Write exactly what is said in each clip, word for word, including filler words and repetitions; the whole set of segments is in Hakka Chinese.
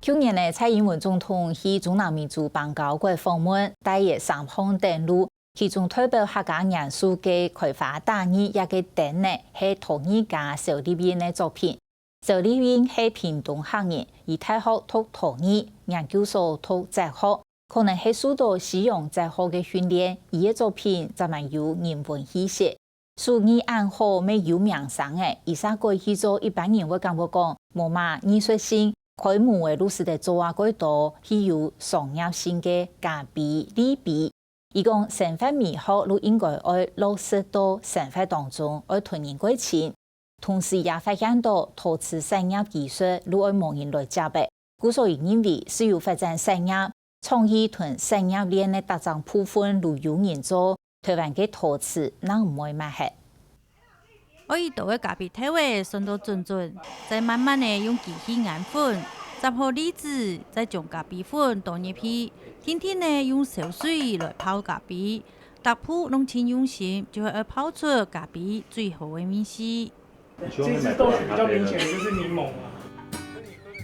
舊年呢，蔡英文總統去中南美洲邦交國訪問，帶了三項燈路，其中代表客家元素个開花大日這个燈呢，係陶藝家蕭立印个作品。蕭立印係屏東客人，佢大學讀陶藝，研究所讀哲學，可能係受到西洋哲學个訓練，佢个作品正蠻有人文氣息。 手藝恁好，乜有名聲欸，一下改去做一般人會感覺講無麼藝術性，開模个就使得做啊蓋多，去有商業性个咖啡、利杯。佢講生活美學就應該愛落實到生活當中，愛同人過親。同時也發現到陶瓷產業技術就愛無人來接欸，故所佢認為係有發展產業，創意同產業鏈个逐隻部分就有人做， 臺灣个陶瓷正毋會賣忒。愛一刀个咖啡豆仔選到準準，再慢慢仔用機器研粉，接好濾紙，再將咖啡粉倒入去，定定仔用燒水來泡咖啡。逐步攏盡用心，就係愛泡出咖啡最好个味緒。 這支豆子比較明顯的就是檸檬啊。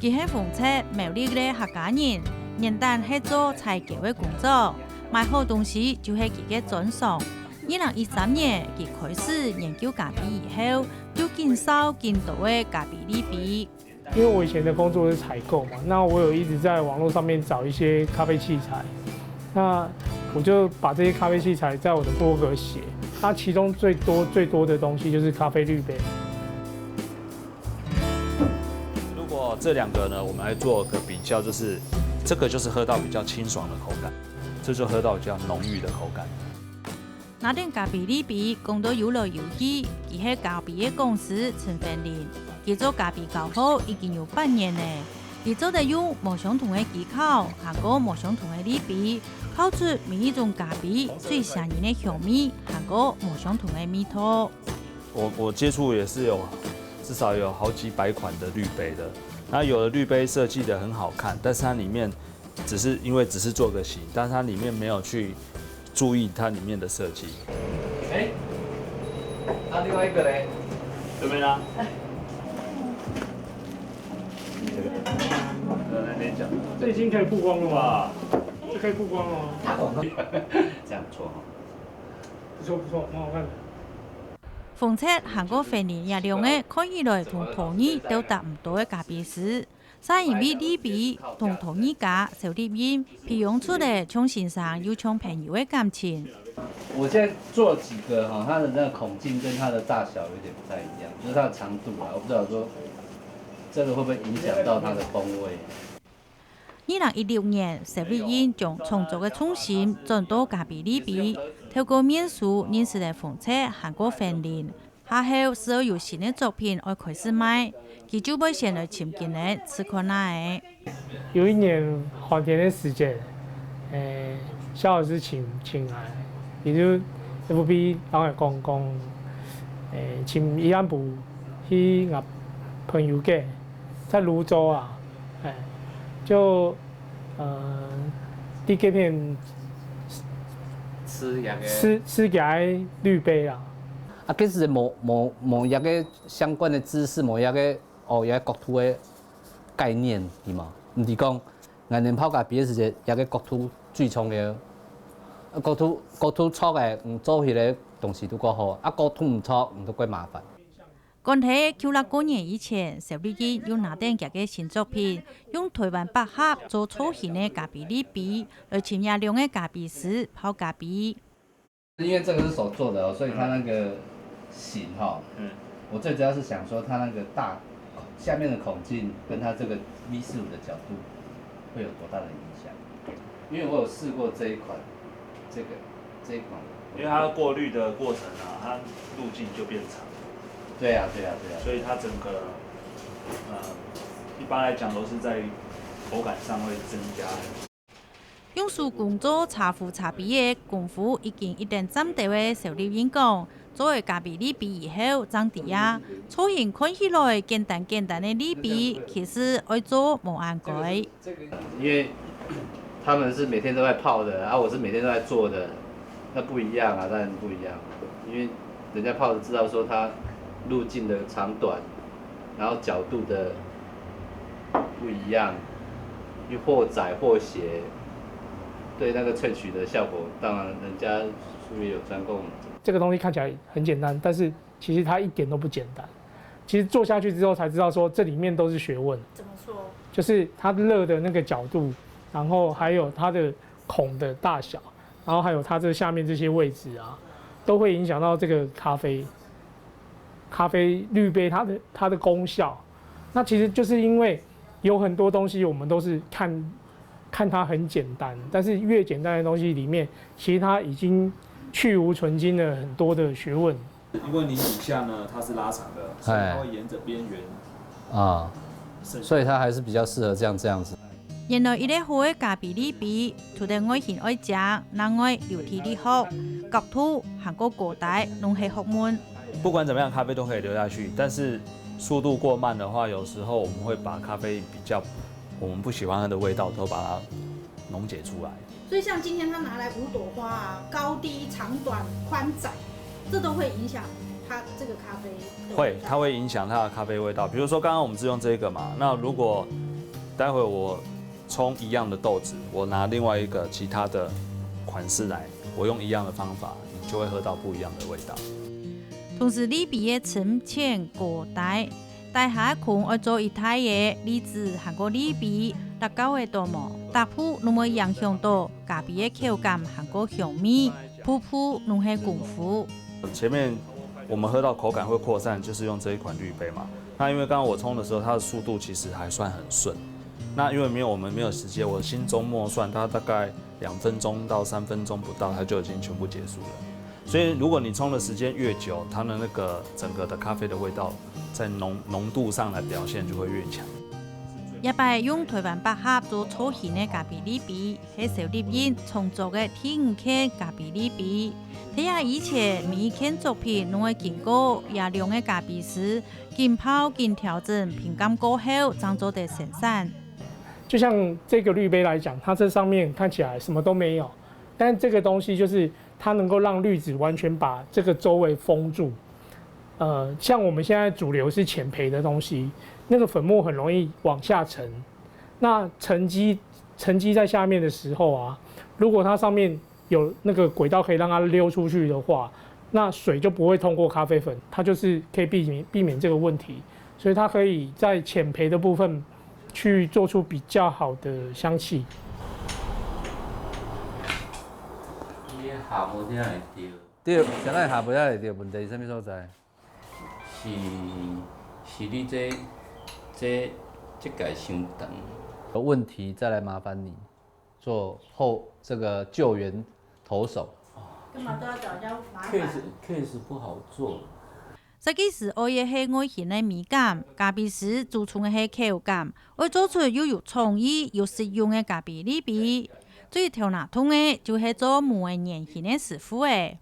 佢係豐澤苗栗个客家人，原旦係做採購个工作，買好東西就係佢个專長。二零一三年，佢開始研究咖啡以後，就緊燒緊多个咖啡利杯。因為我以前的工作是採購嘛，那我有一直在網絡上面找一些咖啡器材，那我就把這些咖啡器材在我的部落格寫。那其中最多最多的東西就是咖啡濾杯。 如果這兩個呢，我們來做個比較，就是這個就是喝到比較清爽的口感，這就喝到比較濃郁的口感。拿等咖啡利杯講到有來有去，佢係咖啡个講師陳煥林，佢做咖啡教學已經有八年了。佢做得用無相同个技巧，還過無相同个利杯，泡出每一種咖啡最吸引个香味，還過無相同个味道。 我我接觸也是有至少有好幾百款的濾杯的，那有的濾杯設計得很好看，但是它裡面只是因為只是做個形，但是它裡面沒有去注意它裡面的設計。哎，那另外一個嘞？這邊啊。來，來，你講。這已經可以曝光了嗎？哇。這可以曝光了嗎？這樣不錯哈。不錯不錯，蠻好看的。 豐澤還過煥林這兩個看起來同陶藝鬥搭毋到个咖啡師，正因為利杯同陶藝家蕭立印培養出了像先生又像朋友个感情。我現在做了幾個哈，它的那個孔徑跟它的大小有點不太一樣，就是它的長度啊，我不知道說這個會不會影響到它的風味。 二零一六年，蕭立印將創作个重心轉到咖啡利杯，透過面書認識了豐澤還過煥林。下後只要有新个作品愛開始賣，佢就會先來尋今仔試看啊仔。有一年寒天个時節，誒，蕭老師請請𠊎，佢就FB摎𠊎講講，誒，請佢暗晡去𠊎朋友个，在蘆洲啊，誒，就 呃，佇該片試這個。試試佢个濾杯啊。啊，其實無無無這個相關的知識，無這個哦，這個角度的概念，係無？毋係講，𠊎等泡咖啡个時節，這個角度最重要。啊，角度角度著个，嗯，做起來東西都較好；啊，角度毋著，嗯，都較麻煩。 趕在舊曆過年以前，蕭立印又拿等厥个新作品，用臺灣百合做造型个咖啡利杯，來請這兩個咖啡師泡咖啡。因為這個是手做的哦，所以它那個形哈，嗯，我最主要是想說它那個大下面的孔徑跟它這個V四五的角度會有多大的影響？因為我有試過這一款，這個這一款，因為它過濾的過程啊，它路徑就變長，對啊对啊对啊，所以它整个呃，一般来讲都是在口感上会增加。用手工做茶壺茶杯个功夫已經一等站兜个蕭立印講，做了咖啡利杯以後，正知啊，造型看起來簡單簡單个利杯，其實愛做無恁該。因為他們是每天都在泡的，啊，我是每天都在做的，那不一樣啊，當然不一樣，因為人家泡的知道說它路徑的長短，然後角度的不一樣，去和载和谐，对那个萃取的效果，当然人家术业有专攻。这个东西看起来很简单，但是其实它一点都不简单。其实做下去之后才知道，说这里面都是学问。怎么说？就是它热的那个角度，然后还有它的孔的大小，然后还有它这下面这些位置啊，都会影响到这个咖啡咖啡滤杯它的它的功效。那其实就是因为有很多东西我们都是看看它很简单，但是越简单的东西里面，其实它已经去无存菁了很多的学问。因为你底下呢，它是拉长的，所以它会沿着边缘啊，所以它还是比较适合这样这样子。原来一个好个咖啡滤杯，除了外形愛靚，另外又體力好，角度還過高低，攏係學問。不管怎么样，咖啡都可以留下去，但是速度过慢的话，有时候我们会把咖啡比较我们不喜欢它的味道都把它溶解出来。所以像今天他拿来五朵花啊，高低、长短、宽窄，这都会影响它这个咖啡。会，它会影响它的咖啡味道。比如说刚刚我们是用这个嘛，那如果待会我冲一样的豆子，我拿另外一个其他的款式来，我用一样的方法，你就会喝到不一样的味道。同時，濾杯个深淺高低，底下个空愛做一大个，濾紙還過濾杯，落夠个多無，逐步攏會影響到咖啡个口感還過香味，步步攏係功夫。前面我们喝到口感会擴散，就是用这一款滤杯嘛。那因为刚刚我冲的时候，它的速度其实还算很顺。那因为没有我们没有时间，我心中默算，它大概两分钟到三分钟不到，它就已经全部结束了。所以如果你冲的时间越久，它的那个整个的咖啡的味道在浓浓度上来表现就会越强。這擺用台灣百合做造型个咖啡濾杯，係蕭立印創作个第五件咖啡濾杯。在這以前，每一件作品攏會經過這兩个咖啡師緊泡緊調整，品鑑過後，正做得生產。就像这个滤杯来讲，它这上面看起来什么都没有，但这个东西就是它能够让滤纸完全把这个周围封住。呃，像我们现在主流是浅焙的东西，那个粉末很容易往下沉。那沉积沉积在下面的时候啊，如果它上面有那个轨道可以让它溜出去的话，那水就不会通过咖啡粉，它就是可以避免避免这个问题，所以它可以在浅焙的部分去做出比较好的香气。你下无听会着？对，啥个下无听会着？问题是啥物所在？是是你这这这个伤长。有问题再来麻烦你做后这个救援投手。干嘛都要找人家麻烦？ case case 不好做。設計師愛个係外形个美感，咖啡師注重个係口感，愛做出又有創意又實用个咖啡利比。最頭那痛个就係做模个圓形个師傅欸。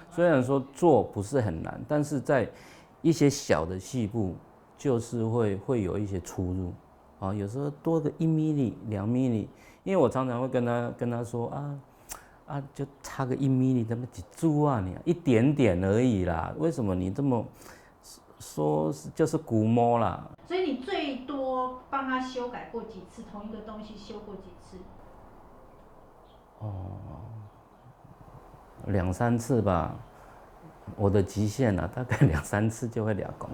虽然说做不是很难，但是在一些小的细部，就是会会有一些出入啊。有时候多个一米里、两米里，因为我常常会跟他跟他说啊啊，就差个一米里，怎么几注啊你，一点点而已啦，为什么你这么说就是估摸啦？所以你最多帮他修改过几次同一个东西？修过几次？哦，两三次吧，我的极限啊，大概两三次就会了工。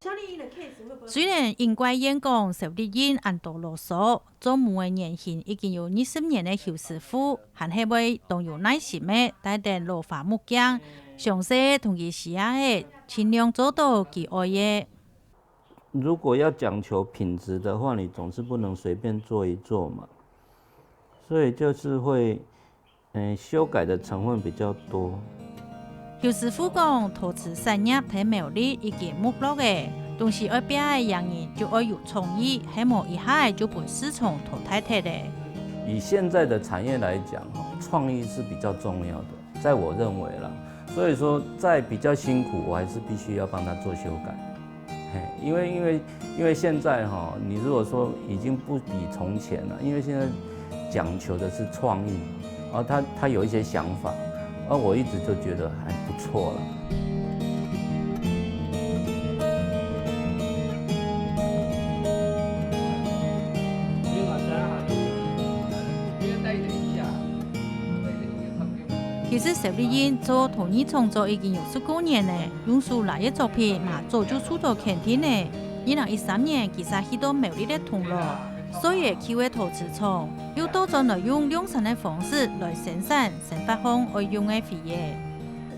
夏令营的 case 会不会？雖然應該演講，小麗英恁多囉嗦，做模个原型已經有二十年个邱師傅，還係會當有耐心个帶等老花目鏡，詳細同佢試下个，盡量做到佢愛个。如果要讲求品质的话，你总是不能随便做一做嘛，所以就是会，嗯，修改的成分比较多。邱師傅講，陶瓷產業在苗栗已經沒落个，當時愛拚个人就愛有創意，係無一下就分市場淘汰忒个。以现在的产业来讲，哈，创意是比较重要的，在我认为啦。所以说，在比较辛苦，我还是必须要帮他做修改。嘿，因为因为因为现在哈，你如果说已经不比从前了，因为现在讲求的是创意，然后他他有一些想法，而我一直就觉得还不错了。其實小麗英做陶藝創作已經有十過年了，用手拉个作品嘛早就受到肯定了。二零一三年，佢就去到苗栗个銅鑼，所以舊个陶瓷廠，又倒轉來用量產个方式來生產生活上愛用个瓷器。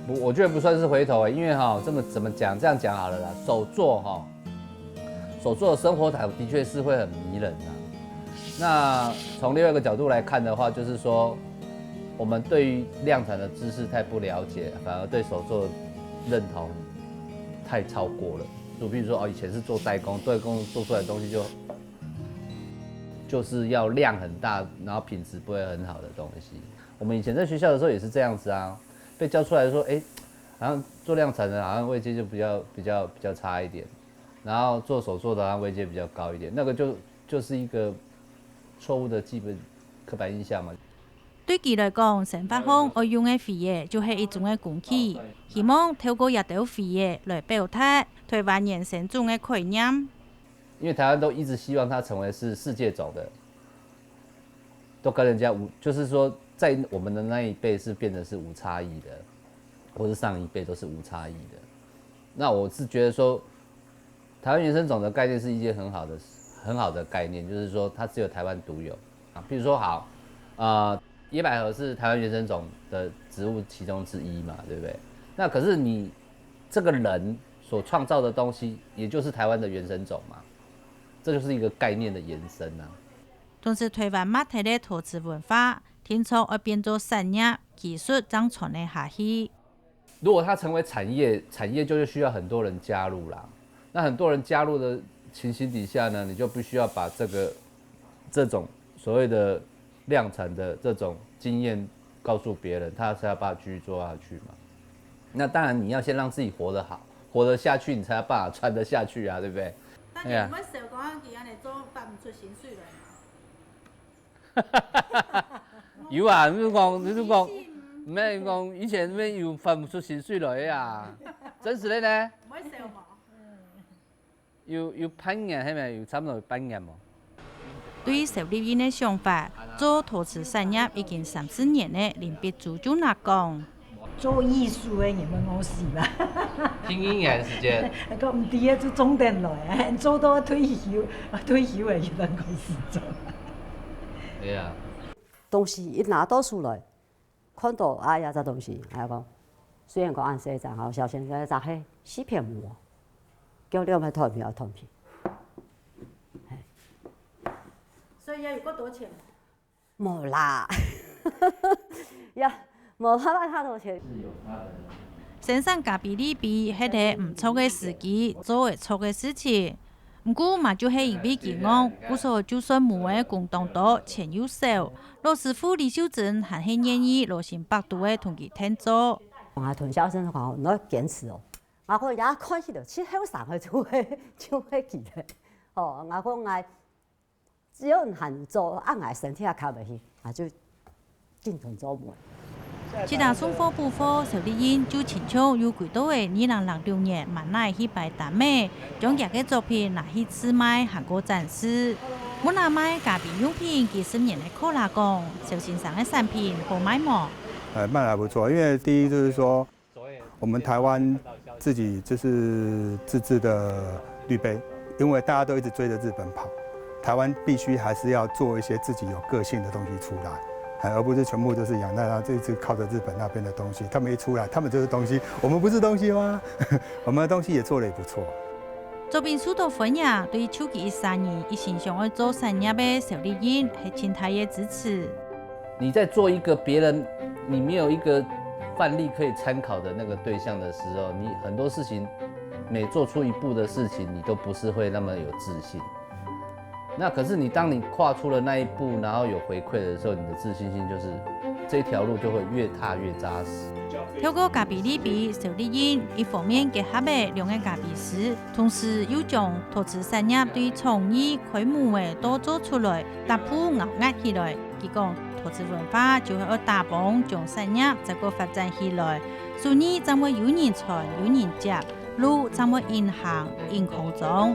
我我觉得不算是回头、欸，因为哈，这么怎么讲？这样讲好了啦，手作哈，手作的生活感的确是会很迷人啊。那从另外一个角度来看的话，就是说，我们对于量产的知识太不了解，反而对手作认同太超过了。就比如说哦，以前是做代工，代工做出来的东西就就是要量很大，然后品质不会很好的东西。我们以前在学校的时候也是这样子啊，被教出来说，哎，好像做量产的，好像位阶就比较比较比较差一点，然后做手作的，好像位阶比较高一点，那个就就是一个错误的基本刻板印象嘛。對佢來講，生活上愛用个瓷器就係一種个工具，希望透過這兜瓷器來表達台灣原生種个概念。因为台湾都一直希望它成为是世界种的，都跟人家无，就是说在我们的那一辈是变得是无差异的，或是上一辈都是无差异的。那我是觉得说，台湾原生种的概念是一件很好的、很好的概念，就是说它只有台湾独有啊。比如说好，呃，野百合是台湾原生种的植物其中之一嘛，对不对？那可是你这个人所创造的东西，也就是台湾的原生种嘛，这就是一个概念的延伸啊。同時，台灣matahit个陶瓷文化，定著愛變做產業，技術正傳得下去。如果它成为产业，产业就是需要很多人加入啦。那很多人加入的情形底下呢，你就必须要把这个这种所谓的量产的这种经验告诉别人，他才有办法继续做下去嘛。那当然你要先让自己活得好，活得下去，你才有办法穿得下去啊，对不对？但你毋會愁講佢安尼做發毋出薪水來嘛？有啊，你就讲，你就讲，毋係讲以前咩有发毋出薪水来啊，真实的呢？毋會愁無？有有半年，係咪有差不多有半年無？對於小麗英个想法，做陶瓷產業已經三四年个林碧珠就那講，做藝術个人會餓死吧？聽一年時間，講毋知啊，就種等來，做到退休，退休个一般開始做。對啊。東西一拿到手來，看到啊呀，這東西，哎呀講，雖然講恁細隻吼，小先生隻係四片五，叫你愛斷皮愛斷皮。所以要有夠多錢。無啦，呀，無辦法，他多錢。生產咖啡利比係个毋著个時機，做會著个事情。毋過嘛，就係因為佢戇，故所就算無个工當多，錢又少，老師傅李秀珍還係願意勞心百度个同佢𢯭做。我同小先生講，你要堅持哦。我講也看起來，盡後生个就會就會記得。哦，我講𠊎 只要你肯做，啊，𠊎身體也較會去，啊，就盡全做無。自打送貨補貨，小麗英就親像有幾多个二零零六年滿哪去擺攤仔，將佢个作品拿去試賣還過展示。問阿媽咖啡用品幾十年个Kola講，小先生个產品好賣無？呃，賣得還不錯，因為第一就是說， 我們台灣自己就是自製的濾杯，因為大家都一直追著日本跑，台灣必須還是要做一些自己有個性的東西出來，而不是全部都是仰賴它這一直靠著日本那邊的東西。他們一出來，他們就是東西，我們不是東西嗎？我們的東西也做得也不錯。作品受到歡迎，對於舊年一三年一心想愛做產業个小麗英係盡大个支持。 你在做一个别人你没有一个范例可以参考的那个对象的时候，你很多事情每做出一步的事情，你都不是会那么有自信。那可是你当你跨出了那一步，然后有回馈的时候，你的自信心就是这条路就会越踏越扎实。透過咖啡利比，小麗英一方面結合了兩个咖啡師，同時又將陶瓷產業對創意開幕个多做出來，踏步咬牙起來。 佢講，陶瓷文化就係愛打幫將產業再過發展起來，手藝正會有人傳、有人接，路正會緊行緊擴張。